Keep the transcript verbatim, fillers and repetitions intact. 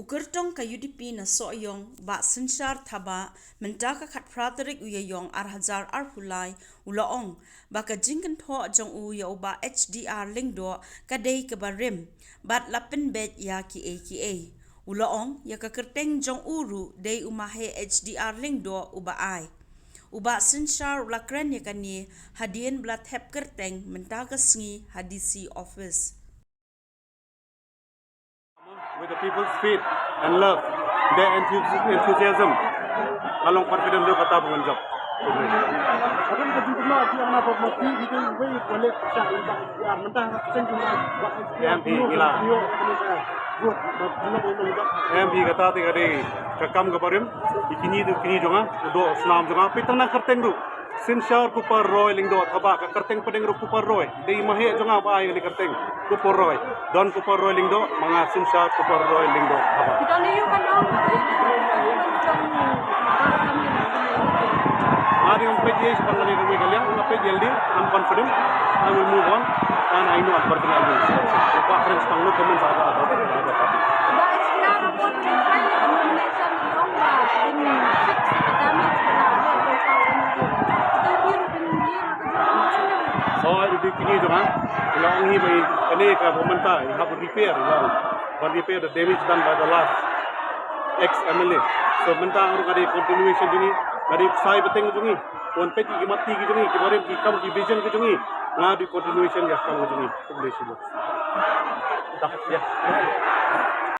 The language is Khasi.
Kyrtong ka U D P na Sohiong, Bah Synshar Thabah, mynta ka khatphra tarik u Ïaïong ar hajar arphew lai, u la ong ba ka jingkynthoh jong u ïa u Bah H D R Lyngdoh ka dei kaba rim bad la pynbeit ïa kiei kiei. U la ong ïa ka kyrteng jong u ruh dei u Mahe H D R Lyngdoh uba ai. U Bah Synshar u la kren ïa kane hadien ba la thep kyrteng mynta ka sngi ha D C office. With the people's faith and love, their enthusi- enthusiasm, nga long confident ruh kata ba ngan jop. Hadien ka jingkynmaw ki ong na pop mati ki dei wei kwalek sha ita ya mentang ka seng jumlah ba Em, pi, gila. Em, pi, kata te ka dei ka kam kaba rim. I kini tu kini jong nga, u doh snam jong nga, peit tang na kyrteng ruh. Synshar Kupar Roy Lyngdoh Thabah, ka kyrteng pdeng ruh Kupar Roy. Dei Mahe jong nga ba ai kane kyrteng Kupar Roy. Don Kupar Roy Lyngdoh, ma nga Synshar Kupar Roy Lyngdoh Thabah. Nga dei ong peit ïa shaphang kane kawei ka liang, nga peit ïa lade, I'm confident, I will move on and I know I'm confident I will succeed. Ba kren shaphang no comments, I don't, I don't, I don't. Oh, i dei kini jong nga. I la ong hi ba i kane ka ba mynta i hap repair, i la ong. Ban repair the damage done by the last ex M L A. So mynta nga ruh nga dei continuation jong ngi, nga dei ksai bteng jong ngi. Wan peit ki mati ki jong ngi, ki barim ki kam ki vision ki jong ngi. Nga dei continuation ïa kam ki jong ngi. Khublei shibun. Dah, ïa.